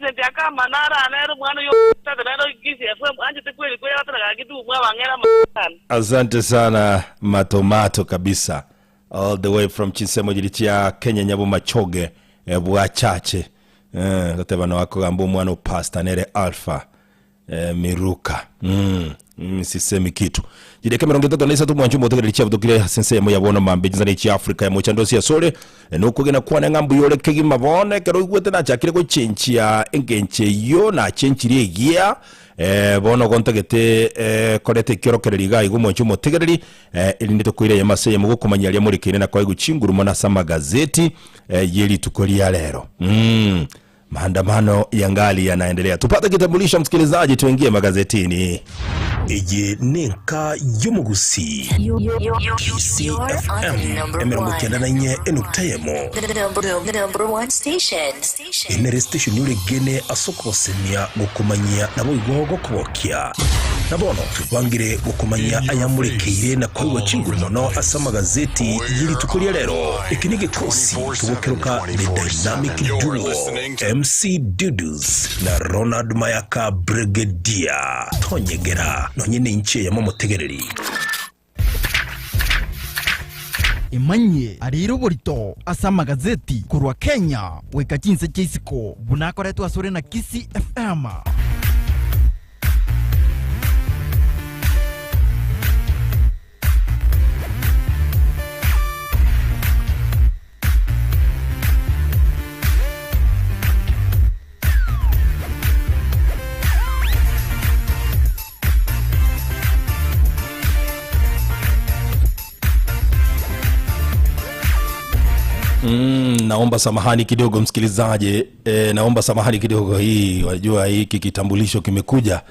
Vincent akama naro aa nere omwana oyio tata nere Kisii FM anchete kweri kweri agatera gaki tu mwabang'era amang'ana. Asante sana matomato kabisa all the way from chinsemo chiri chia Kenya Nyabomachoge eh, bwachache eh, goteba no akogamba omwana o pastor nere Alpha eh, Miruka mm, mm, sisemi kitu chideka 33 mwancho motegereri chiabutokire ase ensemo ya bono mambe chinsana chia Africa ya mochando ase asore eh, nokogena kwane ng'a mbuya ore kegima bono ekero oigwete nachakire gochenchia engencho eyio nachenchirie egiya eh, bono gontagete eh, koreta ekiorokererio iga igo mwancho omotegereri eh, erinde tokoira eyemo ase eyemo gokomanyia aria morekeire na koegwa chinguru mono ase amagazeti eh, ye rituko ria rero mm. Maandamano yangali yanaendelea. Tupate kitambulisho msikilizaji, tuingie magazetini. Eye nenka y'omogusii. ECFM 94 enukta eyemo. Eye nere station oregene ase okogosemia, gokomanyia naboigo gokogokia. Na bono twebangire gokomanyia ayamorekeire na koigwa chinguru mono ase amagazeti ye rituko ria rero. Eke negekosi togokeroka The Dynamic Duo, MC Dudus na Ronald Mayaka Brigadier. Tonyegera nonye ninche eyemo omotegereri. Emanyie ariire oborito ase amagazeti korwa Kenya goika chinse chia isiko buna akoretwe asore na Kisii FM. Mm, naomba samahani kidogo msikilizaji e, naomba samahani kidogo hii wajua hiki kitambulisho kimekuja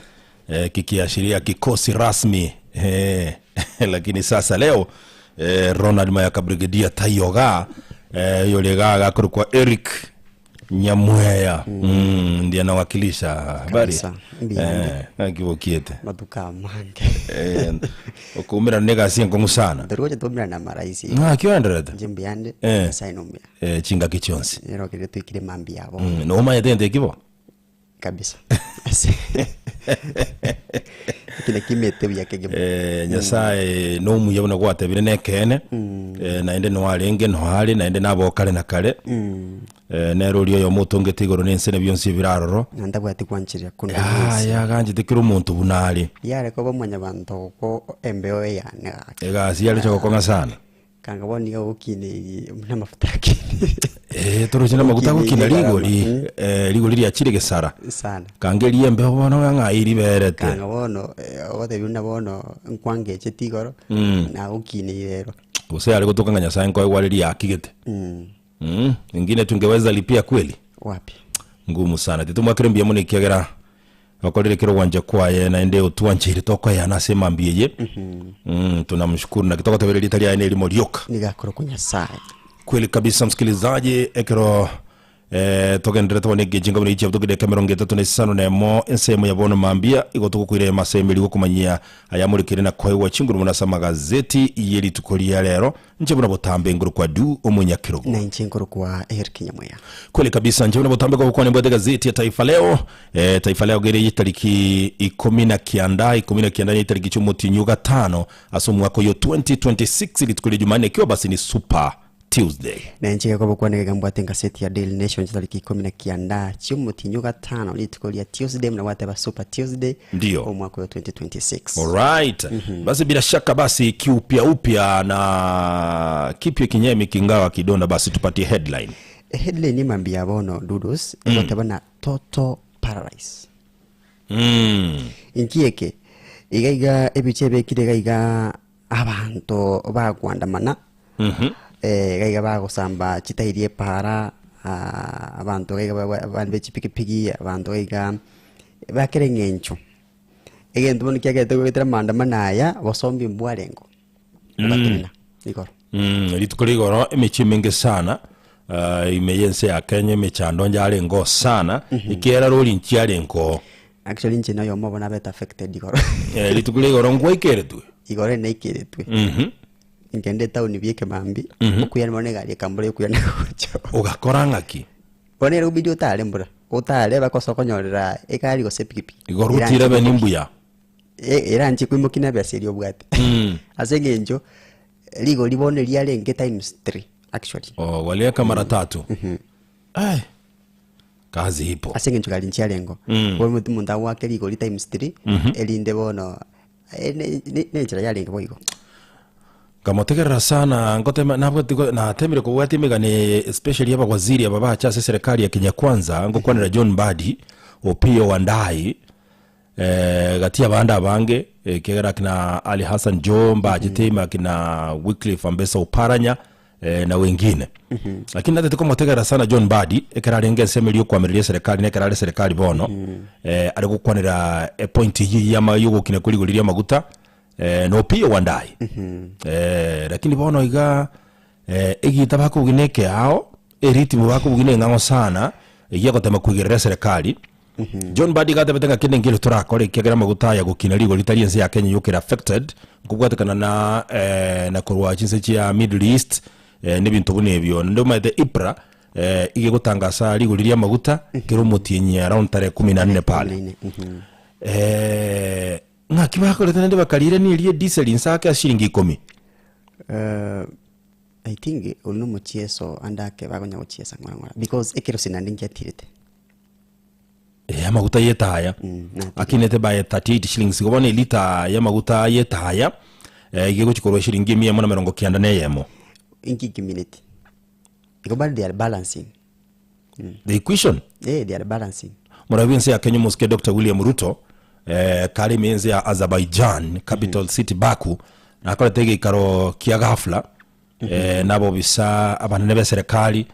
e, kikiashiria kikosi rasmi e, lakini sasa leo e, Ronald Mayaka Brigedia Tayoga e, yule gaga kwa Eric Nyamweya mm. ndiye anawakilisha habari Kabisa, mbiyande. eh, nakibokiete matuka mange eh, okumira negasi enkong'u sana torigocha twaumerana na maraisi ng'aki oenderete inche mbuyande Eh. nyasaye nomuya eh, chingaki chionsi nero keria twikire mambi yabo mm, nomaete ente ekibo kabisa Eki nakio buya kegima Eh, nyasaye nomuya buna gwatebire nekeene eh, naende noarenge noare naende nabo kare na kare eh, nere oria oyomo otongete igoro na ense na bionsi ebire aroro Na ntabwati gwancheria konde gwensi. yaya ganchete kera omonto buna are Yare koba mwanyabanto oko embeo eyane gaki. Egasi yare chogokong'a sana. Kanga bono nigo ogokineirie buna amafuta akinire. Eh, toroche namaguta agokina Ogokineirie rigori gharama. eh, rigori riachire gesara Sana. kanga eria embeo bono ng'a ng'ai riberete Kanga bono eh, ogotebi buna bono nkwangecheti igoro Mm. nagokineire ero. Gose yare gotoka ng'a Nyasaye nkoegwa are riakigete Mm. mm. Ingine tungeweza lipia kweli Wapi? Ngumu sana. Titomwakere mbuya mono ekiagera okorire kera ogwancha kwaye naende otwancheire tokoyana ase emambia eye. Mm, tunamshukuru naki togotebera erieta riaye nerimo rioka. Nigo akorokwa Nyasaye. Kweli kabisa msikilizaji, ekero eh, togenderete bono egencho enga buna echi togedeka emerongo etato na isano na emo ensemo ya bono mambia igo togokoira emo ase emeri gokomanyia ayamorekire na koegwa chinguru mono ase amagazeti ye rituko ria rero Inche buna botambe ngorokwa Du omonyakerogo. Na inche nkorokwa Eric Nyamweya. Kweli kabisa inche buna botambe gogokwana mbwate gazeti ya Taifa Leo eh, Taifa Leo gere yitariki ikomi na kianda ikomi na kianda ni itariki chiomotienyi gatano ase omwaka oyo 2026 rituko ria Jumanne ekiwa basi ni Super Tuesday. Na inche gekobokwana iga mbwate engaseti ya Daily Nation chitariki ikomi na kianda chiomotienyi gatano rituko ria Tuesday buna gwateba Super Tuesday Ndio. omwaka oyo 2026. Alright. Basi bila shaka basi kiupya upya na kipya kinyemi kingawa kidonda basi tupatie headline. Headline emambia ya bono Dudos egoteba na total paralyze. Mm. Inki eke? Iga iga ebicha ebekire iga iga abanto bakwandamana eh, iga iga bagosamba chitairi epara ah, abanto iga iga ba- abande be chipikipiki abanto iga iga bakera eng'encho. Egento bono kiagerete goetera amaandamano aya bosombi mbwarengo bogatenena igoro. Mm, rituko rigoro emechie emenge sana uh, ime y'ense ya Kenya emechando njarengeo sana ekiagera rori nchiarengeo Actually inche noyomo obo nabete affected igoro. Eh, rituko rigoro ngwaikeretwe Igoro naikeretwe. Mhm. Nkenda etown bia ekemambi, okuyana bono egari ekambora yokuyana gocha. Ogakora ng'aki? Bono ere obidi otare mbura. otare bakosa okonyorera egari gose epikipiki. Igo Ruti Eranche irabe koimoki. nimbuya. E- eranche koimoki na ebesa eria obwate. Ase eng'encho, rigori bono riarenge times three actually. Oh, walieka mara tatu. Ai, kazi ipo. Ase eng'encho gari nchiarengo. Bono omanyete omonto agoake rigori times three, erinde bono eh, ne- ne- nenchera yarenge boigo. Nkamotegerera sana ngotema nabwati go- natemire kobwatia emegano eye especially abawaziri aba bacha ase eserekari ya Kenya Kwanza ngokwanera John Mbadi, Opiyo Wandayi, eh, gati y'abande abange ekiagera akina Ali Hassan Joho mbachete ime akina Wycliffe Ambesa Oparanya eh, na wengine lakini natete komotegerera sana John Mbadi ekero arenge ensemo eria yokoamereria eserekari na ekero are eserekari bono eh, are gokwanera epoint eyio yama yogokina kwa rigori ri'amaguta eh, na Opiyo Wandayi eh, lakini bono iga eh, egita bakobugina ekeao eritimu bakobugina eng'ang'o sana eyio egotema koigerera eserekari John Mbadi iga atebete ng'a kende nkere torakore ekiagera amaguta aya gokina rigori tari ense ya Kenya yoka ere affected nkobwatekana na eh, na korwa chinse chia Middle East eh, na ebinto buna ebio. Naende omanyete EPRA eh, iga egotangasa rigori ria amaguta kera omotienyi around tarehe kumi na nne pale. Eh, ng'aki bakorete naende bakarirania eria edisel inse ake ase shilingi ikomi. Eh, I think oria na omochieso ande ake bakonya gochiesa ng'ora ng'ora because ekerosi naende nkiatirete. Eh, amaguta y'etaya natire. akinete by 38 shillings igo bono elita y'amaguta y'etaya eh, iga egochi korwa shilingi emia emo na merongo kianda na eyemo Inki kimineti. Igo bado they are balancing. The equation Eh, they are balancing. Morabi bw'ense ya Kenya omosike Doctor William Ruto eh, kare ime y'ense ya Azerbaijan capital city Baku nakorete egeikaro kia ghafla eh, nabobisa abanene b'eserekari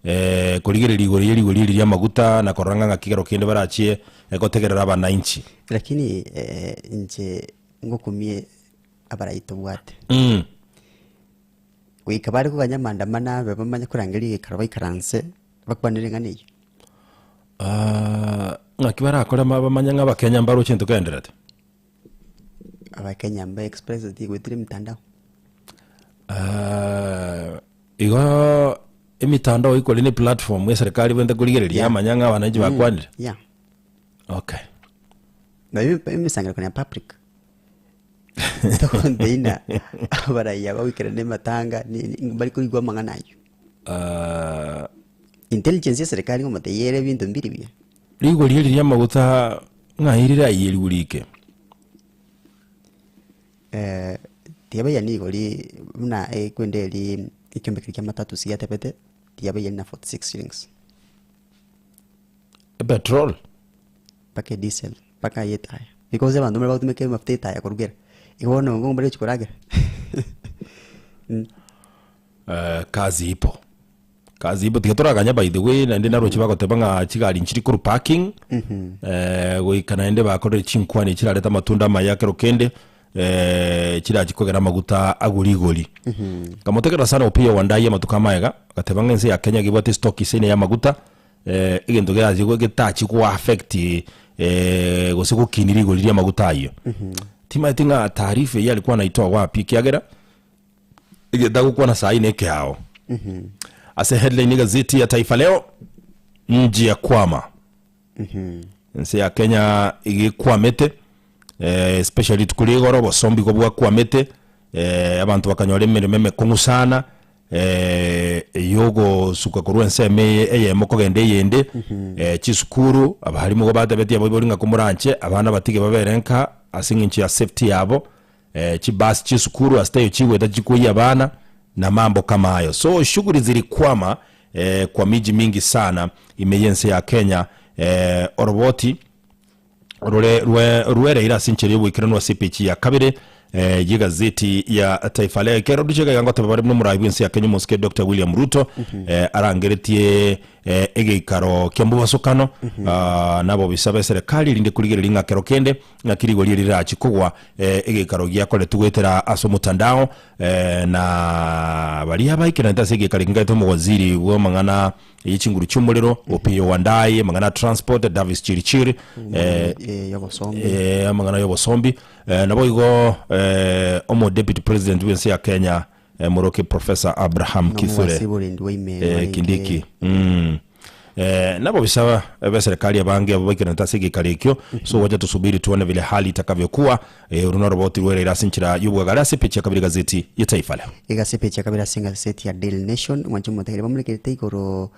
eh, korigereria igoro ye rigori eri ri'amaguta na korora ng'a ng'aki kero kende barachie eh, gotegerera abananchi. Lakini eh, inche ngokumie abarai tobwate. Mm. Goika bare koganya amaandamano abe bamanye korangeria egekaro baikaranse bakwanere eng'ana eyio. Ah, ng'aki barakore ma- bamanye ng'a abakenya mbaroche intwe togendererete? Abakenya mba express tigoetire emitandao. Ah, igo emitandao ikore ne platform eserikari ebwenerete korigereria Yeah. yamanya ng'a abananchi bakwanire? Yeah. Okay. Nayo emesangererekano ya public. Tokonteina abaraiya bagoikerana ematanga nini mbari koigwa amang'ana aywo. Ah, Intelligence ya eserekari ngomotebia ere ebinto mbiri buya. Rigori eri ri'amaguta ng'ai rire aiyerigwe rike? Eh, tiabaiyani rigori buna ekwende eri ekiombe keria kia matatu sigiatebete, tiabaiyani na 46 shillings. Epetrol. Mpaka edisel, mpaka eye etaya, because abanto mbare bagotumeka amafuta ya etaya korugera, igo bono nigo mbare gochia koragera. Eh, kazi ipo kazi ipo tiga toraganya by the way naende naroche bagoteba ng'a chigari nchiri korwa parking eh, goika naende bakorire chinkwani chirarete amatunda amaya kero kende eh, chirachi kogera amaguta agwo rigori nkamotegerera sana Opiyo Wandayi amatuko amaega agateba ng'a ense ya Kenya gebwate stock ise ya amaguta eh, egento kerachi getachi go affect eh, gose gokini rigori ria amaguta ayio timaeti ng'a taarifa eyio alikuwa anaitoa wapi ekiagera egetagokwana sahi na ekeao ase headline egazeti ya Taifa Leo nji ya kwama ense ya Kenya igekwamete eh, especially rituko ria igoro obosombi igo bwakwamete eh, abanto bakanyora emeremo emekong'u sana eh, yogosuka korwa ensemo eye eyemo kogenda eyende eh, chisukuru abarimu igo batebetie abaibori ng'a komoranche abana batige babere nka ase eng'encho ya safety yabo eh, chibasi chisukuru ase taiyo chigoeta chikoyia abana na mambo kama ayo so shughuli zilikwama eh, kwa miji mingi sana ime y'ense ya Kenya eh, oroboti rore rwe rwereire ase enchera y'oboikeranu ase epeji ya kabere eh, y'egazeti ya Taifa Leo. Ekero Ruto iga ngoteba bare buna omorai bw'ense ya Kenya omosike Dr. William Ruto eh, arangeretie eh, egeikaro kia mbobasokano ah, nabobisa b'eserekari erinde korigereria ng'a kero kende ng'aki rigori eri rirachi kogwa eh, egeikaro giakoretwe goetera ase omotandao eh, na baria baikeranete ase egeikaro eke ngaete omowaziri bw'amang'ana ye chinguru chi'omorero Opiyo Wandayi, amang'ana ya transport Davis Chirchir eh, Eh, y'obosombi. eh, amang'ana y'obosombi eh, naboigo eh, omo deputy president bw'ense ya Kenya eh, moroke Professor Abraham Kithure Nomowasi borendi bwa ime eh, barenge Kindiki mm. Eh, nabobisa beserikali abange abo baikeranete ase egeikaro ekio, so wacha tusubiri tuone vile hali itakavyokuwa. Eh, oro noroboti rwereire ase enchera y'obwagare ase epeji ya kabere egazeti ya Taifa Leo. Iga ase epeji ya kabere ase engazeti ya Daily Nation, mwanche omotegereri bamorekerete igoro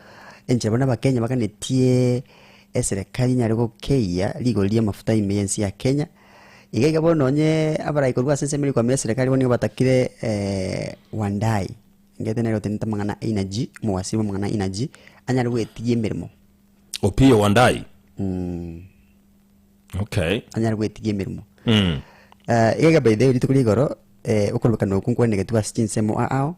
enchera buna abakenya baganetie eserekari enyare gokeyia rigori ri'amafuta ime y'ense ya Kenya. Iga iga bono nonye abarai korwa ase ensemo eria kwamenya eserekari bono nigo batakire Wandayi. Ngete nere otenenete amang'ana a energy, omowasiri bw'amang'ana a energy, anyare gwetigia emeremo. Opiyo Wandayi? Okay. Anyare gwetigia emeremo. Eh, iga iga by the way rituko ria igoro, eh, okorobekana okwo nkwenegetwe ase chinsemo ao ao.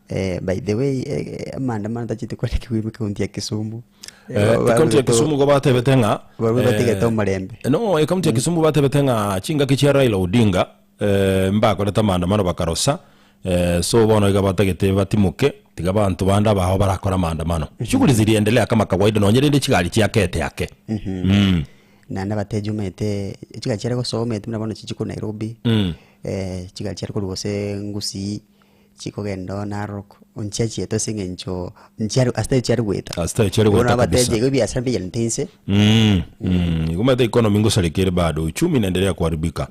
Eh, by the way, eh, amaandamano tachete kwenekigwa ime ekaunti ya Kisumu. Eh, ekaunti ya Kisumu igo batebete ng'a Barabwo batigete eh, omorembe. No, ekaunti ya Kisumu batebete ng'a chingaki chia Raila Odinga eh, mbakorete amaandamano bakarosa eh, so bono iga batagete batimoke tiga abanto bande abao barakore amaandamano. Shughuli ziliendelea kama kawaida nonye rende chigari chiakete ake. Mm. Naende abateja omanyete chigari chiare gosoa omanyete buna bono chichia korwa Nairobi, eh, chigari chiare korwa gose Gusii, chikogenda oo Narok, nchiachiete ase eng'encho nchiare ase tari chiare goeta. Ase tari chiare Bono goeta abateja kabisa. igo ebiasara mbigenderete inse. Mm, mm. Igo omanyete economy ngosareka ere bado, uchumi inaendelea kuharibika.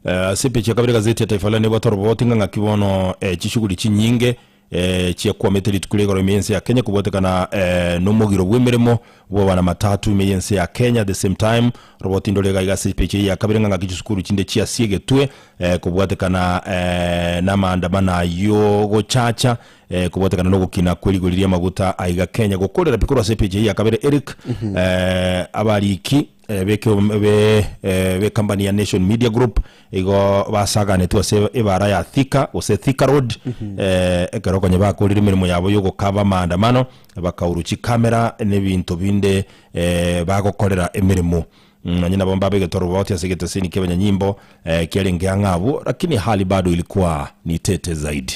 Eh, ase epeji ya kabere egazeti ya Taifa Leo nebwate oroboti ng'a ng'aki bono eh, chishughuli chinyinge eh, chiakwamete rituko ria igoro ime y'ense ya Kenya kobwatekana eh, nomogiro bw'emeremo bw'abana matatu ime y'ense ya Kenya. At the same time roboti ndore iga iga ase epeji eye ya kabere ng'a ng'aki chisukuru chinde chiasiegetwe eh, kobwatekana eh, namaandamano ayio gochacha eh, kobwatekana nogokina kwerigori ri'amaguta aiga Kenya gokorera pi korwa ase epeji eye ya kabere Eric eh, abariki eh, beke- be eh, be company ya Nation Media Group igo basaganetwe ase ebara ya Thika gose Thika Road eh, ekero konya bakorire emeremo yabo yogokaba amaandamano bakaurwa chikamera na ebinto binde eh, bagokorera emeremo Mm, nonye nabo mbabegete oroboti ase egeteseni kia abanyanyimbo eh, kiarenge ang'e abwo lakini hali bado ilikuwa ni tete zaidi.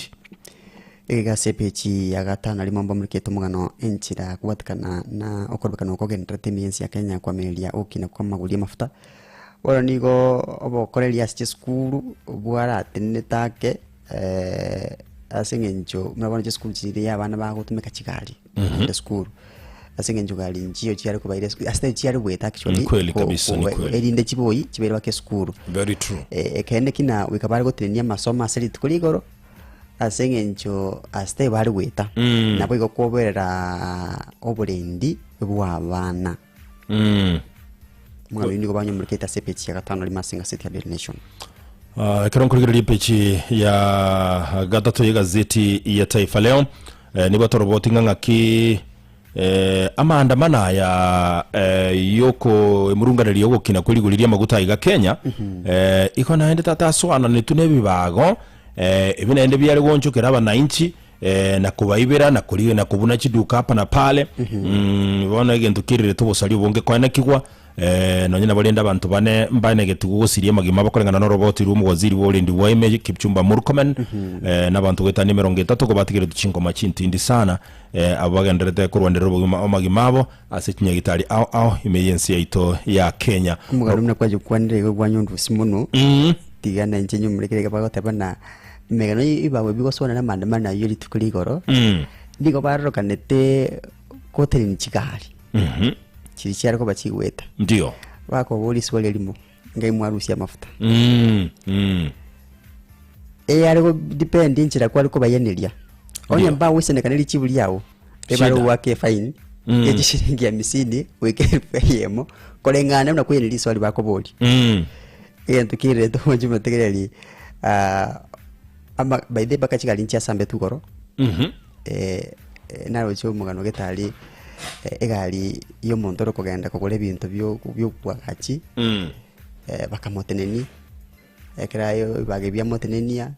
Iga ase epeji ya gatano rimo mbamorikete omogano enchera kobwatekana na okorobekana okogendererete emiensi ya Kenya kwamireria ogokina kwa amagori amafuta. Bono nigo obokoreria ase chisukuru bwaratenenete ake eh, ase eng'encho buna bono chisukuru chiria abana bagotumeka chigari kogenda esukuru ase eng'encho gari nchiyo chiare kobaira esukuru ase chiare goeta actually Ni kweli ko- kabisa, ni ko- kweli. erinde chiboi chibaire baka esukuru. Very true. Eh, ekeene kina goika bare gotenenia amasomo ase rituko ria igoro Ase engencho ase taibo are goeta, naboigo koberera oborendi bw'abana. Omogano oyio nigo banyomorekete ase epeji ya gatano rimo ase engaseti ya Daily Nation. Ah, ekero nkorigereria epeji ya gatato y'egazeti ya Taifa Leo eh, nigo toroboti ng'a ng'aki eh, amaandamano aya eh, yoko emurunganerio y'ogokina kwe rigori ri'amaguta aiga Kenya eh, igo naende tata asoananetwe na ebibago Eh, ebi naende biare goonchokera abanainchi eh, na kobaibera na kori na kobuna chiduka hapa na pale mm, bono egento kiererete obosaria obonge koenekigwa eh, nonye nabo rende abanto bane mbaenegetigwe gosiria amagima abo koreng'ana na oroboti rwa omowaziri bwa oborendi bwa ime Kipchumba Murkomen eh, na abanto goetania emerongo etato kobatigeretwe chingoma chintindi sana eh, abwo bagendererete korwanerera obogima amagima abo ase chinyagitari ao ao ime y'ense yaito ya Kenya. Omogano buna kwachokwanire igo kwanyondusia mono, tiga nainche nyomore kere bagoteba na emegano ebibago bigosoana na amaandamano ayio rituko ria igoro, nigo barorokanete gotenenia chigari chiria chiare koba chigoeta. Ndio. Bakoboria iswali erimo, ngai mwarusia amafuta. Mm. Eyare go depend enchera kware kobayaneria. Onye Ndio. mbagoisaneka ne richibu riao, ebare Shida. gogoaka efaini ye chishiringi hamsini goika elfu eyemo koreng'ana buna koyaneria riswali bakoboria. Egento kererete omonche omotegereri ah, ama by the way mpaka chigari nchiasambetwe igoro eh, eh, naroche omogano getari eh, egari ya omonto ore kogenda kogora ebinto bio biokwagachi eh, bakamotenenia Ekero aye ebibaga biamotenenia,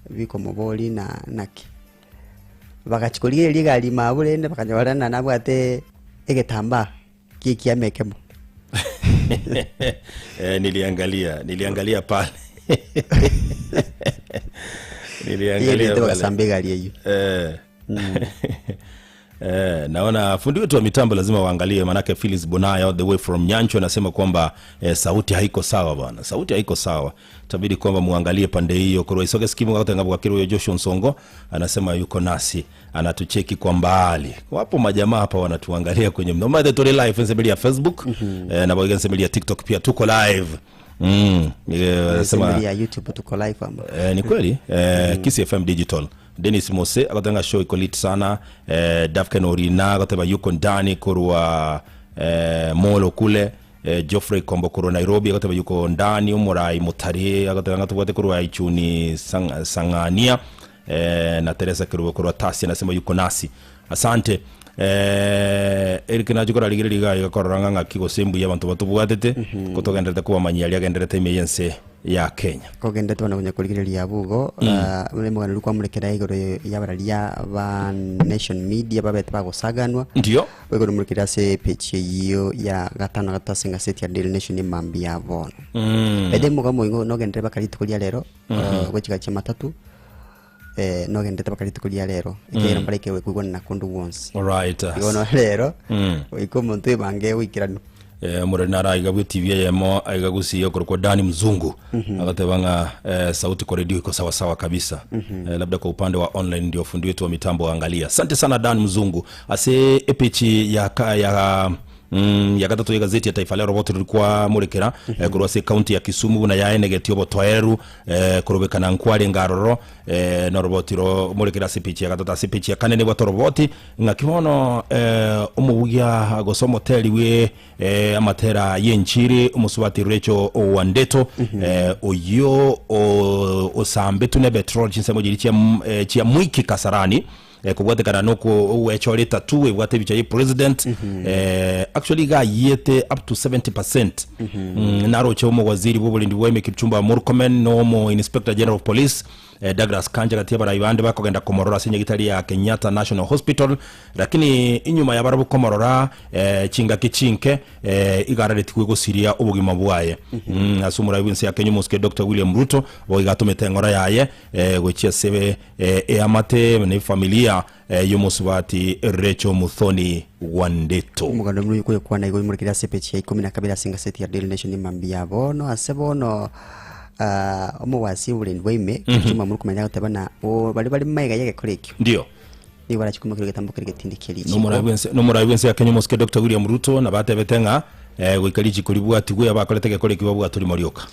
bikomoboria na naki. Bagachia korigereria egari ime abwo rende bakanyora ng'a nabwate egetambaa gie ekiama ekemo. Eh, niliangalia niliangalia pale niliangalia Eyio pale bagasamba egari eyio. Eh. Eh, naona fundi wetu wa mitambo lazima waangalie, manake Phyllis Bonaya all the way from Nyancho anasema kwamba eh, sauti haiko sawa bwana, sauti haiko sawa, tabidi kwamba muangalie pande hiyo. Korwa isoge skimu katenga bwa kiru Joshua Nsongo anasema yuko nasi, anatucheki kwa mbali. Wapo majamaa hapa wanatuangalia kwenye mdomo the tuli live nsebeli ya Facebook eh, na boga nsebeli ya TikTok pia tuko live. Eh, anasema Sembeli ya youtube tuko live ama Eh, ni kweli eh, Kisi FM Digital Dennis Mose akatanga show iko lit sana eh, Dafken Orina akateba yuko ndani kurwa eh, Molo kule eh, Geoffrey Kombo kurwa Nairobi akateba yuko ndani Umurai Mutari akateba ngatubwate kurwa Ichuni sang, Sangania eh, na Teresa Kirubo kurwa Tasi anasema yuko nasi asante eh, Eric nachikora rigire riga igakorora ng'a ng'aki gose mbuya abanto batobwatete kotogenderete kobamanyia aria agenderete ime yense ya Kenya kogenda twana kunya kurigereria bugo uri mugano uri kwamurekera igoro yabararia ba nation media babete bagosaganwa ndio wego numurikira ase page eyiyo ya gatano gatatu ase ngaseti ya Daily Nation emambi ya bono ede muga moingo nogendere baka rituko ria rero gochika chia matatu nogendete baka rituko ria rero ekero mbareke kuigwana na kundu wonsi Alright. igono rero oika omonto ebange goikeranu Eh, murari naraiga bwe tv yemo aiga gusiya korokwa dani mzungu agateba ng'a eh, sauti kwa redio iko sawasawa kabisa eh, labda kwa upande wa online ndio fundi wetu wa mitambo angalia asante sana dan mzungu ase epechi ya, ka- ya ya gatatu ya gazeti ya taifa leo roboti rikwa murekera eh, korwa ase county ya kisumu buna yaenegetie obotoeru eh, korobekana nkware ngaroro eh, no roboti ro murekera ase epechi ya gatatu ase epechi ya kane nibwate roboti ng'aki bono eh, omobugia gose omoteri we eh, amatera yenchiri omusubati recho owandeto eh, oyo o- osambetu ne betrol chinsemo jiri chia, eh, chia mwiki kasarani eh, kobwatekana noko wechore tatu ebwate ebicha ye president eh, actually gayete up to 70% naroche omowaziri bw'oborindi bwa Kipchumba Murkomen nomo inspector general of police eh, Douglas Kanja gati abarai bande bakogenda komorora ase nyagitari ya Kenyatta National Hospital lakini inyuma ya barabwo komorora eh, chingaki chinke eh, igararetiwe gosiria obogima bwaye ase omorai bwense ya Kenya omosike Dr William Ruto bo igatumete eng'ora yaye eh, gochia ase eh, eamate ne familia eh, y'omosubati Rachel Muthoni Wandeto omogando muri kwana igo murekera ase page ya ikumi na kabere ase ngaseti ya Daily Nation emambi ya bono ase bono omowasi oborendi bwaime Kipchumba Murkomen agoteba na bari bari maiga yegekora ekio ndio nigo barachikuma kero getambo kere getindi kia richiko nomorai bwense ya Kenya omosike Dr William Ruto nabatebete ng'a eh, goika richiko ribwatigwe abakorete gekora ekio babwatwa rimo rioka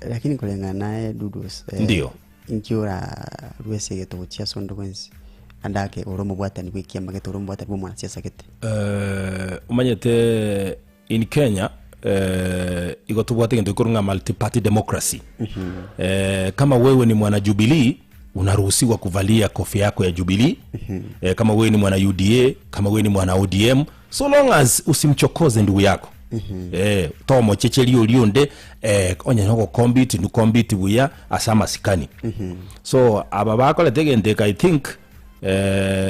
lakini kulengana naye dudus Ndio. nkiura rwese getogo chia sondo bwensi andake oro mobwatani bwa ekiama gete oro mobwatani bwa omwanasiasa gete Omanyete in Kenya igo tobwate egento gekorwa ng'a multi-party democracy kama wewe ni mwana Jubilee unaruhusiwa kuvalia kofia yako ya Jubilee kama wewe ni mwana UDA kama wewe ni mwana ODM so long as usimchokoze ndugu yako tomochecheria oria onde onye nogokombiti nukombiti buya ase amasikani so aba bakorete egento eke i think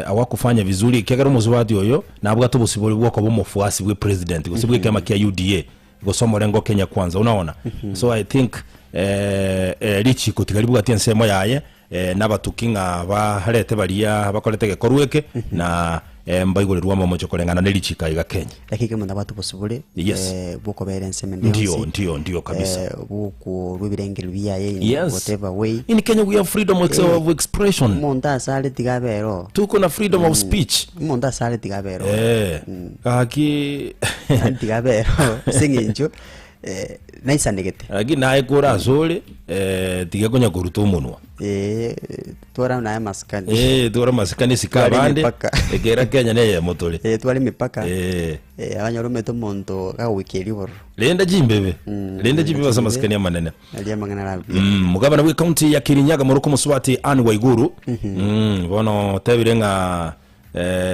awakufanya vizuri kiagera omosubati oyo nabwate obosibori bwokoba omofuasi bwe president gose bwa ekiama kia UDA gose omorengo Kenya kwanza unaona so i think richiko tiga ribwati ensemo yaye nabatuki ng'a barete baria bakorete gekorwa eke na mbaigorerwa amamocho koreng'ana na richiko aiga Kenya lakini kemo ndabwate obosibore Yes. bwokobera ensemo ende ndio yonsi ndio ndio kabisa bwokorwa ebirengero biaye in Yes. whatever way in Kenya we have freedom of expression omonto asare tiga abere tuko na freedom of speech omonto asare tiga abere gaki Yaani tiga abere ase eng'encho naisanegete lakini naye kora ase ore tiga konya koruta omonwa twara naye masikani twara masikani sika Twara abande emipaka. ekera Kenya neyemo tore twara emipaka abanyora omanyete omonto gagoikeria obororo renda chimbebe renda chimbebe ase amasikani amanene aria amang'ana arabia mugabana bwa ekaunti ya Kirinyaga moroko mosubati Anne Waiguru bono tebire ng'a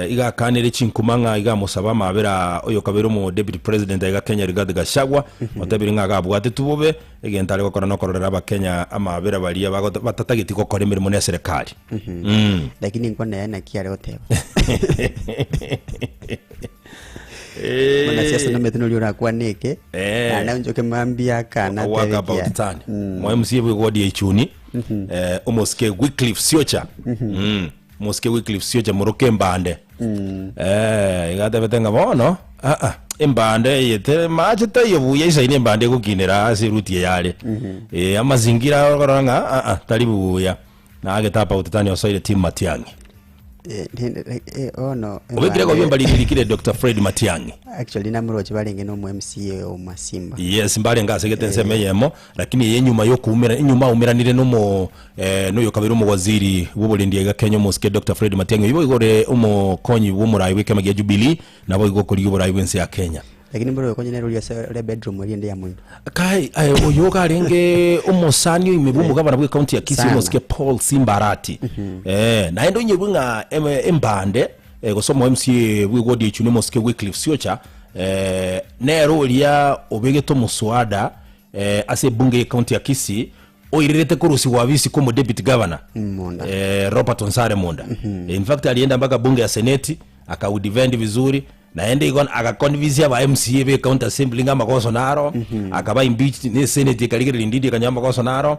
igakanire chinkuma ng'a igamosaba amabera oyo kabere omo deputy president aiga Kenya Rigathi Gachagua otebire ng'a agabwate tubobe egento are gokora nokororera abakenya amabera baria batatageti gokora emeremo na eserikali lakini nkwana yaye naki are goteba mwanasiasa nomete noria orakwana eke naende onchoke mambia akana work atebe about kia. time mwa MC bwe wodi ya ichuni omosike Wycliffe Siocha. Mosike Wycliffe Siocha moroke embande. Eh, iga atebete ng'a bono aa embande eye te mache taiyo buya isaine embande egokinera ase eruti eye are. Eh, amazingira okorora ng'a aa tari buya. Na agetapa utetani osoire Tim Matiang'i. Eh, ne- ne- eh, bono Obekire embande- gobia mbaririkire Dr. Fred Matiang'i. Actually namoroche barenge na omo MCA o Masimba. Yes, mbarenge ase egete ensemo eyemo, lakini eye enyuma yokoumera enyuma aumeranire nomo eh, noyo kabere omowaziri bw'oborendi aiga Kenya omosike Doctor Fred Matiang'i oyio boigo ore omokonyi bw'omorai bw'ekiama gia Jubilee naboigo okorigia oborai bw'ense ya Kenya. Lakini mboro oyokonye nere oria ase ore bedroom eria ende ya moino. Kai aye oyo iga arenge omosani oime bw'omogabana bw'ecounty ya Kisii Sana. omosike Paul Simba Arati. Eh, naende onyeigwe ng'a em- embande eh, gose omo MCA bw'eward ya Ichuni omosike Wycliffe Siocha eh, nere oria obegete omoswada eh, ase ebunge y'ecounty ya Kisii oirerete korusigwa abisi kwa omodeputy governor Munda. eh, Robert Onsare Munda. In fact alienda mpaka bunge ya seneti akaudefend vizuri naende igo agaconvince aba MCA be county assembly ng'a amagoso naro akaba impeached ne senate ekarigereria ndidi ekanyora amagoso naro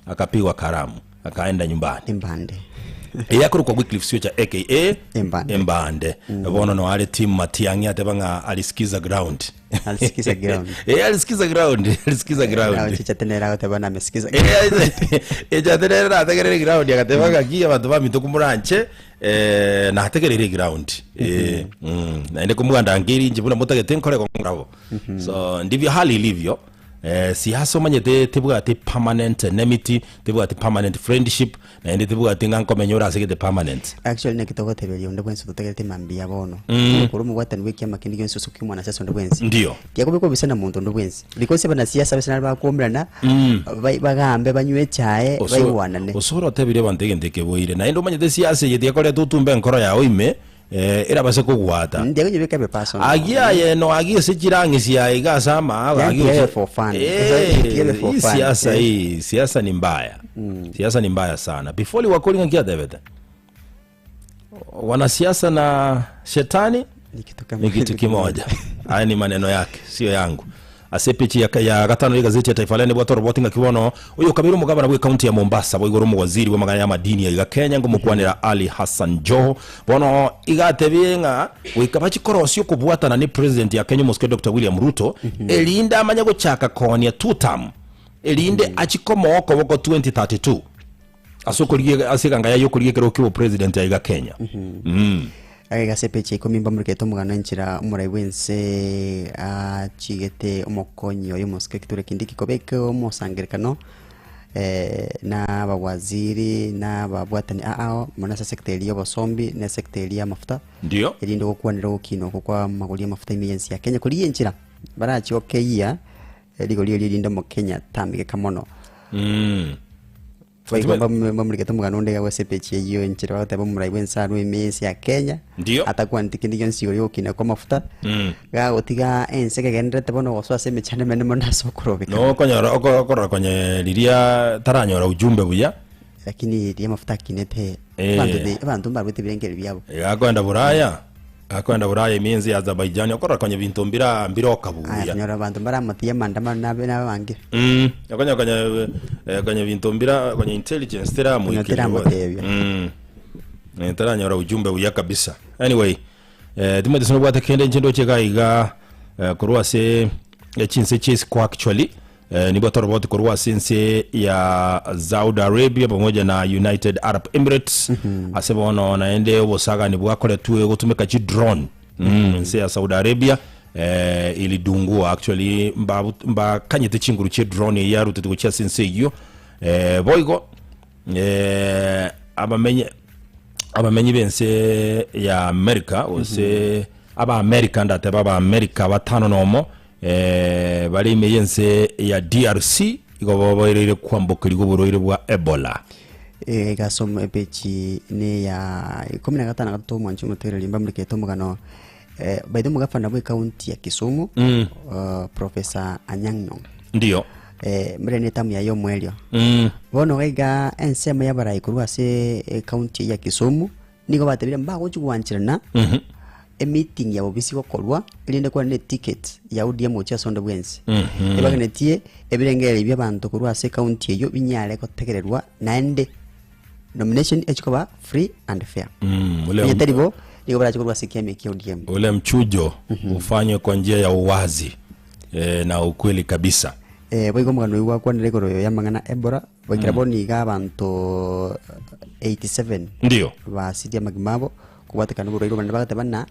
akapigwa karamu akaenda nyumbani Embande. eyakorokwa Wycliffe Siocha aka Embande. Embande bono no are team Matiang'i ateba ng'a alisikiza ground Alisikiza ground. eh alisikiza ground alisikiza ground Chicha tenera agoteba namesikiza. echatenere nategerere ground agateba ng'aki abanto baminto komoranche eh, nategereire ground eh, mm, naende komwandangeri inche buna motagete nkore ngorabo so ndivyo hali ilivyo eh, siasa omanyete tebwati permanent enmity tebwati permanent friendship naende tebwati ng'a nkomenya ore ase gete permanent Actually naki togoteberia onde bwensi ototegerete mambia bono. Okore omobwatani bwa ekiama kende gionsi ase okiomwanasiasa onde bwensi. Ndio. Tiakobekwa obisa na monto onde bwensi. Because abanasiasa base nari bakomerana, bai- bagambe banywe echae, baigwanane. Osoro otebirie abanto egento ekeboire naende omanyete siasa eye tiakoreta otumbe enkoro yao ime eh, erabase kogwata Mm, tiakonyebeka ebe personal. Agia aye no agia ase chirang'isi aye iga ase amaaba Yaani agia tiabe oche- for fun. Eh, Tiabe for hii fun. siasa Eh. hii siasa ni mbaya siasa ni mbaya sana before liwakori ng'aki atebete wanasiasa na shetani Ni kitu kama ni kitu kimoja haya ni maneno yake sio yangu ase epeji ya, ya gatano y'egazeti ya Taifa Leo nibwate oroboti ng'aki bono oyo kabere omogabana bwe county ya Mombasa boigoro omowaziri bw'amang'ana ya madini aiga Kenya ngomokwanera Ali Hassan Joho bono iga atebie ng'a goika bachikorosia okobwatana ne president ya Kenya omosike Dr William Ruto erinde amanye gochaka koonia two term erinde achikomoa okoboko 2032 ase okorigia ase eganga yaye okorigia ekero kia obopresident aiga Kenya. Mm. Agaiga ase epeji ya ikomi mbamorikete omogano enchera omorai bw'ense achigete omokonyi oye omosike Kithure Kindiki kobeka omosangerekano eh, na abawaziri na ababwatani ao mono ase sector eria y'obosombi na esector eria y'amafuta Ndio. erinde gokwanera ogokina okwo kwa amagori y'amafuta ime y'ense ya Kenya korigia enchera barachi gokeyia rigori erio erinde omokenya tamigeka mono. Mm. Boigo mbamurigete omogano onde iga ase epeji eyio enchera bagoteba omorai bw'ense arwe ime y'ense ya Kenya Ndio. atakwaneti kende gionsi igoro y'ogokina kw'amafuta gagotiga ense kegendererete bono gosoa ase emechando emenene mono ase okorobekana No okonyora oko- okorora konye riria taranyora ujumbe buya lakini riria amafuta akinete Eh. abanto the- abanto mbarwete ebirengererio biabo Gakoenda Buraya Akoenda Buraya ime ense ya Azerbaijan okorora konya ebinto mbira mbiroka Aya, buya. konyora abanto mbaramotigie amaandamano nabe nababange. Mm, okonya konya eh, konya ebinto mbira konya intelligence Konya teramoikeria teramotebia. Mm. Eh, taranyora ujumbe buya kabisa. Anyway, eh, Timothy sinobwate kende inche ndoche iga iga eh, korwa ase eh, chinse chiesiko actually eh, nibwate oroboti korwa ase ense ya Saudi Arabia pamoja na United Arab Emirates ase bono naende obosagani bwakoretwe gotumeka chidrone mm, ense ya Saudi Arabia eh, ilidungua actually mba- mbakanyete chinguru chie drone eyio yarutete gochia ase ense eyio eh, boigo eh, abamenye abamenyi b'ense ya America gose Abaamerika ndatebe Abaamerika batano nomo eh, bare ime y'ense ya DRC igo baboireire kwambokerigwa oborwaire bwa Ebola. Eh, igasoma epeji ne ya ikomi na gatano gatato omwanchi omotegereri mbamurikete omogano eh, by the omogafana bwa ekaunti ya Kisumu mm. uh, Professor Anyang' Nyong'o Ndio. eh, mbere ne etamu yaye omoerio Mm. bono gaiga ensemo y'abarai korwa ase ekaunti ya Kisumu Nigo batebire mbagochia gwancherana emeeting ya bobisi gokorwa erinde kwane ne ticket ya ODM gochia ase onde bwensi. Ebagenetie ebirengererio bi'abanto korwa ase ecounty eyio binyare gotegererwa naende. nomination echikoba free and fair. Mm, ule, Onye tari bo nigo barache korwa ase ekiama ekia ODM. ule mchujo ufanywe kwa njia ya uwazi eh, na ukweli kabisa. Eh, boigo omogano oyio gwakwanire igoro y'amang'ana Ebola, goikera bono iga abanto 87 Ndio. basirie amagima abo kobwatekana noborwaire obonene bagateba ng'a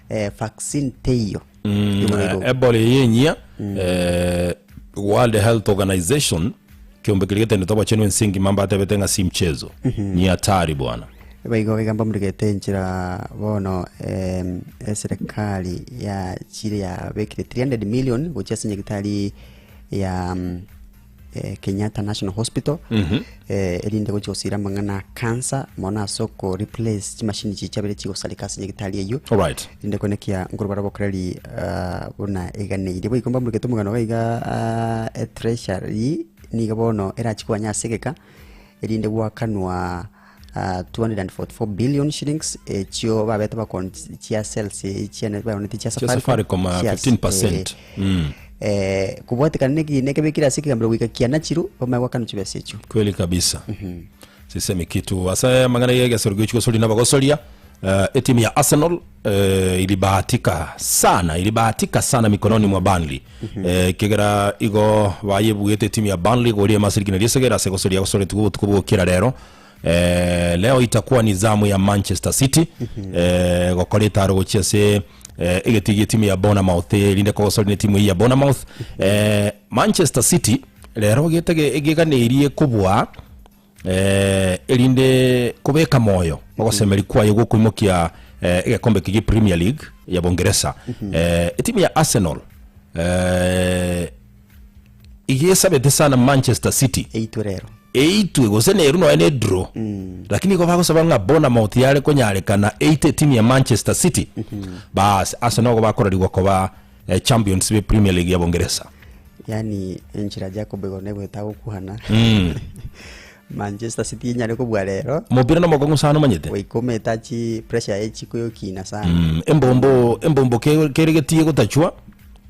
eh, vaccine teiyo Mm, y'oborwaire obo. Ebola eye enyia eh, World Health Organization kiombe keria getendete obochenu ense engima mbatebete ng'a si mchezo ni hatari bwana. Boigo iga mbamurigete enchera bono em, eserekari yachire yabekire 300 million gochia ase nyagitari ya mm, eh, Kenyatta National Hospital eh, erinde gochia gosira amang'ana a cancer mono ase oko replace chimashini chiria chiabere chigosareka ase nyagitari eyio Alright. erinde konekia nkorwa bara obokoreri ah, buna eganeire boigo mbamurigete omogano iga iga ah, etreasury nigo bono erachie koganya ase egeka erinde goakanwa ah, 244 billion shillings echio babete bakon chia cells chiane baoneti chia Chia Safaricom, ah, chia- 15%. eh, Mm. eh, kobwatekana neki nekebekire ase ekegambero goika kianachiru bamanye goakanwa chibesa echio Kweli kabisa. Sisemi kitu ase mang'ana ya egesero gichi gosoria na bagosoria uh, etimu ya Arsenal uh, ilibahatika sana ilibahatika sana mikononi mwa Burnley eh, kegera igo bayebuete etimu ya Burnley goria masiriki na riesegera ase gosoria gosoria tugo tuko bokera rero eh, leo itakuwa ni zamu ya Manchester City eh, gokora etaro gochia ase eh, egeti gia etimu ya Bournemouth erinde kogosoria na etimu eyio ya Bournemouth eh, Manchester City rero getege egeganeirie kobua eh, erinde kobeka moyo ogosemeri kwaye gokoimokia eh, egekombe eke gia Premier League ya Bongeresa eh, etimu ya Arsenal eh, igesabete sana Manchester City eitwe rero eitwe gose neru noe ne draw lakini igo bagosaba ng'a Bournemouth yare konyarekana eite etimu ya Manchester City bas Arsenal igo bakororigwa koba eh, champions be Premier League ya Bongeresa Yani enchera Jacob igo negoeta gokuhana Manchester City enyare kobua rero mopira nomokong'u sana omanyete goika ometachi pressure yaye chikoyokina sana Mm, embombo embombo ke- keregetie gotachwa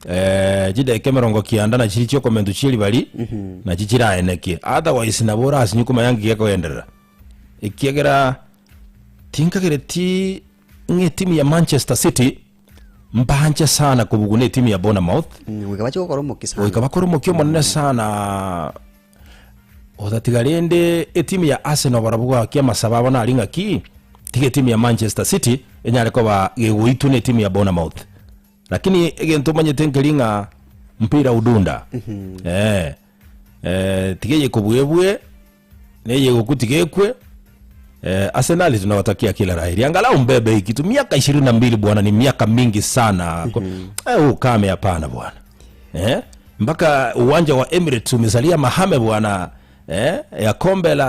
eh, chidakika emerongo kianda nachiri chiokomento chia ribari nachi chiraenekie otherwise nabo orasinye komanya nki gekogenderera ekiagera tinkagereti ng'a etimu ya Manchester City mbanche sana kobugwa na etimu ya Bournemouth Mm, goika bache gokora omokia sana goika bakore omokia omonene sana otatiga rende etimu ya Arsenal barabwo goakia amasabo abo nari ng'aki tiga etimu ya Manchester City enyare koba gegoitwa na etimu ya Bournemouth lakini egento omanyete nkeri ng'a mpira udunda eh, eh, tiga eye kobwebwe na eye gokwa tiga ekwe eh, Arsenal tunawatakia kila la heri angalau mbebe hii kitu miaka 22 bwana ni miaka mingi sana mm -hmm. eh, ukame hapana bwana eh? mpaka uwanja wa Emirates umesalia mahame bwana eh? ya kombe la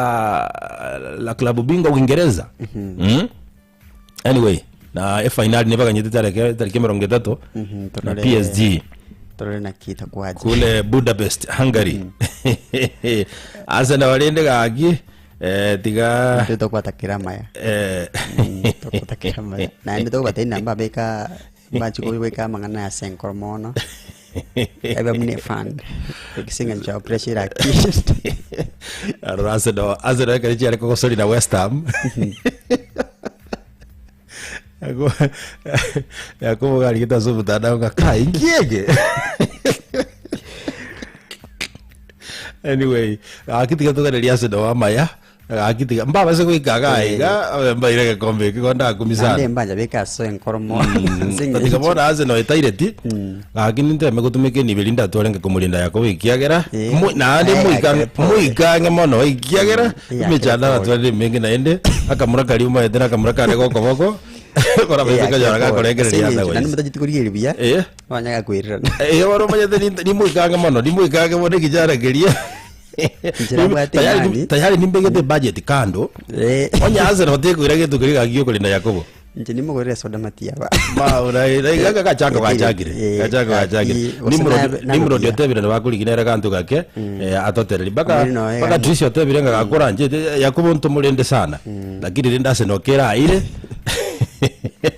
la klabu bingwa Uingereza mm -hmm. mm? anyway na efinali nibaganyete tareke tariki emerongo etato Mhm, na torore- PSG torore naki itakuwaje kule Budapest Hungary Arsenal rende gaki eh, tiga Intwe tokwatakera amaya eh, tokwatakera amaya naende tokobatebia namba beka mbachi kobeka amang'ana ase enkoro mono ebe buna efund ase eng'encho ya pressure erakire Arora Arsenal Arsenal ekero chiare kogosori na West Ham Yakobo garigete ase omotandao ng'a kai inki eke anyway gaki tiga toganerie Arsenal amaya gaki tiga mbabase goika iga iga abe mbaire egekombe eke igo ndakumia sana Naende mbancha beka ase enkoro mono ase Tiga eng'encho bono Arsenal etaireti gaki ninteme gotumeka enibo eria ndatwarenge komorinda Yakobo ekiagera Eh, mo- naende aye moika akere pole. moika ang'e mono ekiagera Eh, akere emechando pole. aratwarire emenge naende akamura karia omaete na akamura kare gokoboko korabese konyora gakorengereria Ase eng'encho naende otherwise motacheti korigereria buya Eh. nonya gakoirerana Eh, bono omanyete ninte- nimoika ang'e mono nimoika ang'e mono ekichara keria Inche nabwate Tayari- imani. tayari nimbegete budget kando Eh. onye Arsenal tekoira gento keria gaki giokorinda Yakobo Inche nimogorere soda matiaba. gaka gachango gachakire Eh, gachango gachakire gaki, gose Nimrod nabe- nabe Nimrod buya. otebire nabakorigia nere ganto gake eh, atotereri mpaka Omweri noe mpaka gani. Tricia otebire ng'a gakoranchete Yakobo ntomorende sana lakini rende Arsenal keraire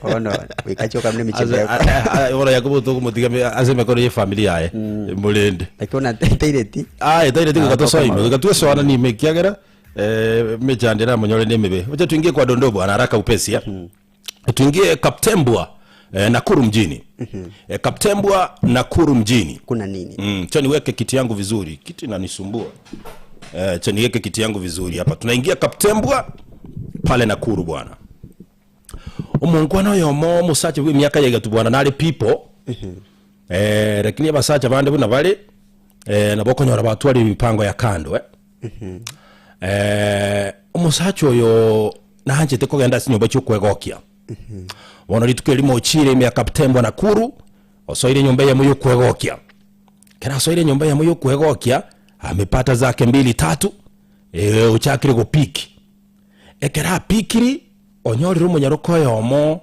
Bono goika chioka buna Ase- emechando a- a- a- bono Yakobo tokomotiga me- ase emekoro ye family yaye morende Lakini ona taireti aye taireti Ah, goika tosoime tokomorora. goika twesoana nime ekiagera. Eh, mechando eramonyore nemebe. Wacha tuingie kwa dondoo bwana haraka upesi eh? Tuingie Kaptembwa eh, Nakuru mjini. Eh, Kaptembwa Nakuru mjini. Kuna nini? Cha niweke kiti yangu vizuri. Kiti inanisumbua. Eh, cha niweke kiti yangu vizuri hapa. Tunaingia Kaptembwa pale Nakuru bwana. Omongwana oyomo omosacha bwe emiaka ya igatu bwana nare pipo. Eh, lakini abasacha bande buna bare eh, nabo okonyora batware emipango ya kando eh. Eh, omosacha oyo nanchete kogenda ase chinyomba chi'okwegokia. Bono rituko erimo ochire ime ya Kaptembwa Nakuru, osoire enyomba eyemo y'okwegokia. Ekero asoire enyomba eyemo y'okwegokia, amepata zake mbili tatu, eh, ochakire gopiki. Ekero apikiri, onyorire omonyaroka oyomo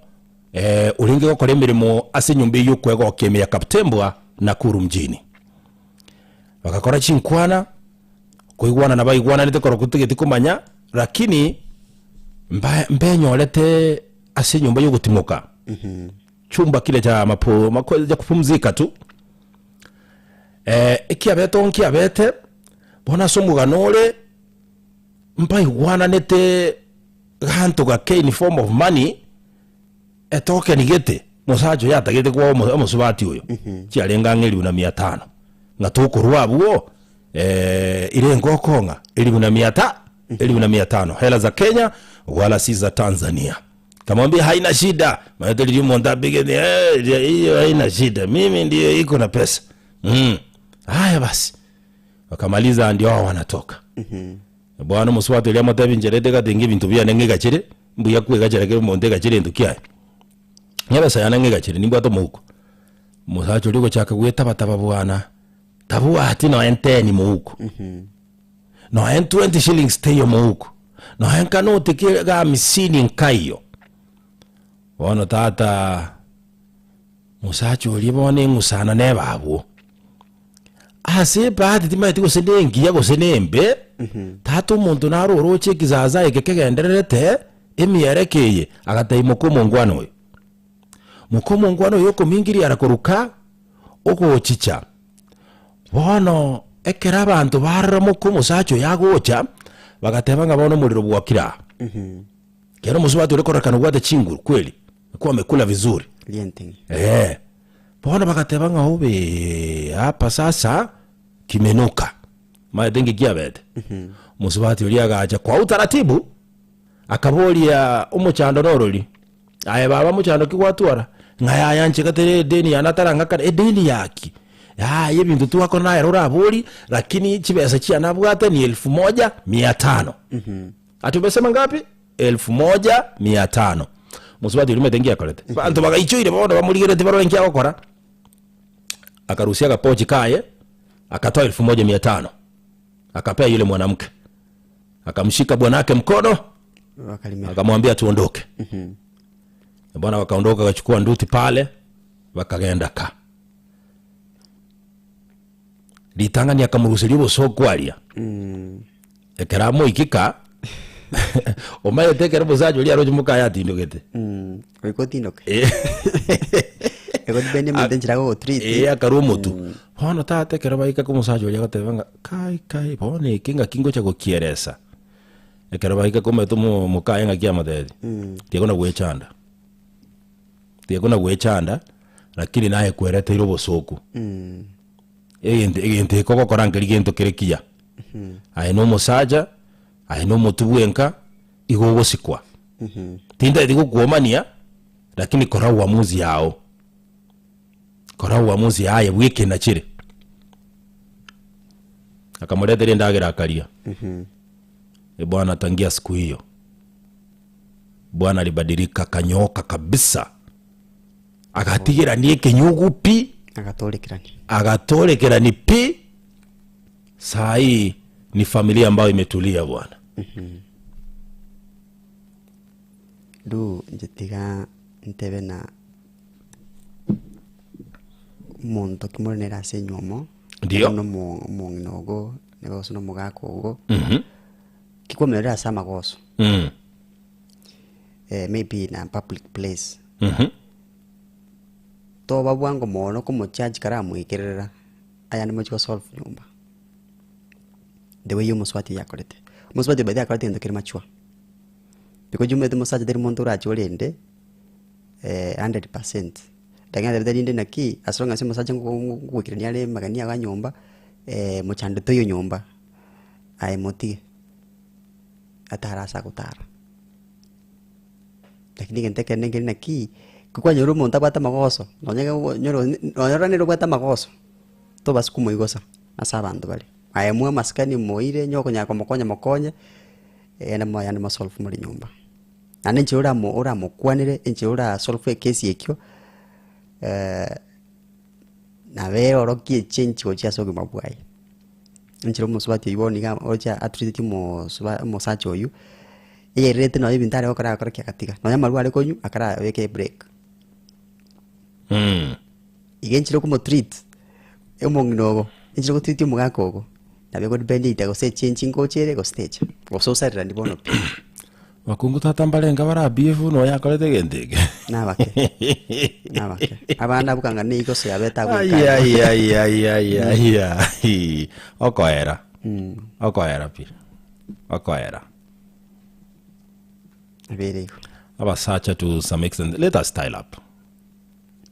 eh, orenge gokora emeremo ase enyomba eyio y'okwegokia ime ya Kaptembwa Nakuru mjini. Bagakora chinkwana, koigwana nabaigwananete korokwo totageti komanya, lakini mba mbenyorete ase enyomba y'ogotimoka chumba kile cha mapo mako ya kupumzika tu. Eh, ekiabete oo nkiabete, bono ase omogano ore, mbaigwananete ganto gake in form of money, Etokeni gete, mosacha oyo atagete koa omo- omosubati oyo, chiarenge ang'e elifu na mia tano, ng'a tokorwa abwo ire ngokong'a elifu na mia ta elifu na mia tano hela za Kenya wala si za Tanzania. Kamwambia haina shida, maana riria omonto apigete eh, hiyo haina shida, mimi ndiyo iko na pesa mm. Haya basi, wakamaliza ndio hao wanatoka Bono omosubati oria amotebi, Inche rende gatenge ebinto biane ng'egachere, mbuya kwegachera kera omonto egachere egento kiaye. Ng'a ebesa yane ng'egachere, nimbwate omouko. Omosacha oria ogochaka gwetabataba bwana, tabwati nonya nteni mouko, nonya twenty shillings teiyo mouko, nonya nkanoti ki ga hamsini nkaiyo. Bono tata, mosacha oria bono eng'usana nebe abwo. Ase ebahati timanyeti gose nengiya gose nembe, tata omonto naro oroche ekizaza eke kegendererete emiereko eye, agatebia moka omongwana oyo, Moka omongwana oyo okomingiria ara korwa ka ogochicha. Bono ekero abanto barora moka omosacha oyo agocha, bagateba ng'a bono omorero bwokire aa. Ekero omosubati ore kororekana obwate chinguru kweli, kwamekula vizuri. Rienteng'e. Eeh. Bono bagateba ng'a obee hapa sasa kimenuka. Omanyete inki kiabete? Omosubati oria agacha kwa utaratibu, akaboria omochando norori, aye baba mochando ki gwatwara? Ng'a yaya inche gatari edeni yane atarang'akana, edeni yaki? Yaya ebinto twakora naye orabori, lakini chibesa chiane abwate ni elfu moja mia tano. Ati umesema ngapi? Elfu moja mia tano. Mosubati oria omanyete nki akorete? Abanto bagaichoire bono bamorigeretie barore nki agokora. Akarusia agapochi kaye, akatoa elfu moja mia tano. Akapea yule mwanamke. Akamshika bwanake mkono, Bakarimera. akamwambia tuondoke. Bwana wakaondoka wakachukua nduthi pale, bakagenda ka. Ritang'ani akamoruseria obosooku aria. Ekero amoikika, omanyete ekero omosacha oria aroche mokaye atindogete. Goika otindoke. Eh. Ego depend omonto enchera agogotreat. Eh, akarwa omotu. Bono tata ekero baika ka omosacha oria agateba ng'a kai kai bono eke ng'aki ngocha gokieresa. Ekero baika komanyete omo mokaye ng'aki amotebi, tiga kona gwechanda, tiga kona gwechanda, lakini naye kwereteire obosoku. Egento egento eke ogokora nkeri gento kere kiya. Aye na omosacha, aye na omotwe bwenka, igo ogosikwa. Tintageti gokuomania, lakini kora uamuzi yao. Kora uamuzi yaye bw'ekina chire. Akamoretera endagera akaria. Bwana tangia siku hiyo Bwana alibadilika akanyooka kabisa. Agatigerania ekenyugu pi. Agatorekerania. Agatorekerani pi. Saa hii ni familia ambayo imetulia bwana. Ru inche tiga ntebe na omonto ki more nere ase enywomo, Ndio. buna omo- omong'ina ogo, neba gose na omogaka ogo, ki kwamenyire ase amagoso, maybe in a public place, toba bwango mono komocharge karamoikerera, ayande mochie gosolve nyomba, the way omosubati yakorete. Omosubati oyo by the way akorete egento kere mature, because omanyete omosacha tari monto orache orende 100%, lakini atebete rinde naki, as long as omosacha ngogoikerania are amagani ago a nyomba, mochando toiyo nyomba, aye motige, atare ase agotara. Lakini egento ekenene nkeri naki, ko kwanyora omonto abwate amagoso, nonye onyore nonye ore nere obwate amagoso, tobasa komoigosa ase abanto bare. Aye moe amasikani moire onye okonyara komokonya mokonye, egende moyande mosolve more nyomba. Naende enchera oramo oramokwanere, enchera ora solve ekesi ekio, nabo erorokie echange gochia ase obogima bwaye. Enchera omosubati oyio bono iga ocha atreateti omosuba omosacha oyio, eyererete nonye ebinto are gokora agakora ki agatiga, nonye amarwa are konywa akara abeke ebreak. Iga enchera okomotreat, omong'ina ogo, enchera ogotreat omogaka ogo, nabo egodepend either gose echange ngocha ere gose techa, gose osarerani bono pi. Bakungu tata mbarenge bara behave nonya akorete egento eke. Nabake, nabake. Abande abwo kanga nigo gose yabete abwo Ai, enka. ai, ai, ai, ai, ai, ai. Okoera. Okoera pi. Okoera. Nabere igo. Abasacha to some extent let us style up.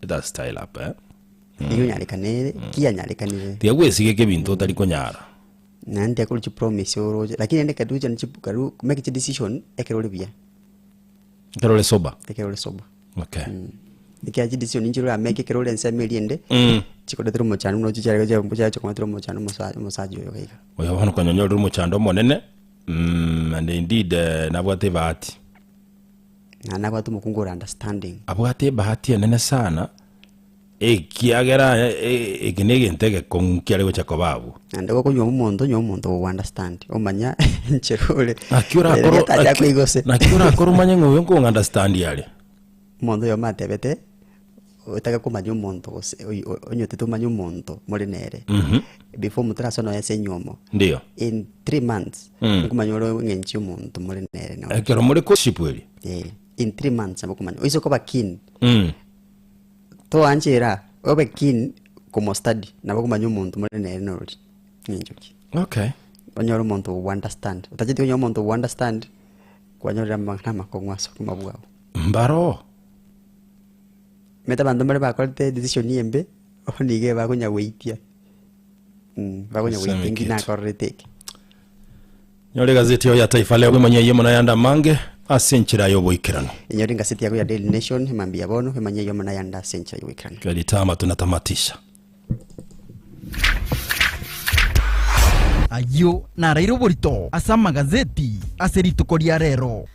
Let us style up eh. Igo nyarekanere, ki yanyarekanire. Tiga gwesigeka ebinto otari konyara. Naende tiakori chipromise oroche, lakini rende ekero togochia chi karu make chidecision ekero ore buya, Ekero ore sober. ekero ore sober. Okay. Ekiagera chidecision inche oramake ekero ore ensemo eria ende, chikoretera omochando buna ochi chiare chiacha kometera omochando omosa omosacha oyo iga iga. Oyo bono konyorire omochando omonene, and indeed nabwate ebahati. Naende nabwate omokungu ore understanding. Abwate ebahati enene sana. Ekiagera eke negento egekong'u kiare gocha koba abwo. Naende gokonywa omonto, nywa omonto ogo understand, omanya enchera ore. Naki orakore Riria tacha koigose. naki orakore omanye ng'a oyo nkong'a understand are. Omonto oyomo atebete, otake komanya omonto gose oyi- o- onyotete omanye omonto more nere, before motarasona nonya ase enywomo, Ndiyo. in 3 months, nkomanya ore eng'encho ya omonto more nere noro. Ekero more courtship eria. Eh, in 3 months nabo okomanya, oise koba keen, Toanchera obe keen komostudy nabo okomanya omonto more nere norori ng'encho ki. Okay. Onyore omonto ogo understand, otacheti konyora omonto ogo understand, kwanyorire amang'ana amakong'u ase obogima bwao. Mbaro. Omanyete abanto mbare bakorete decision embe, bono iga bakonya goitia, bakonya goitia Same nki kitu. nakorerete eke. Nyora egazeti yao ya Taifa Leo emanye eyemo na ayande amange ase enchera y'oboikeranu. Inyore engaseti yako ya Daily Nation emambia bono emanye eyemo na ayande ase enchera y'oboikeranu. Twalitama tunatamatisha. Ayio naraire oborito ase amagazeti ase rituko ria rero.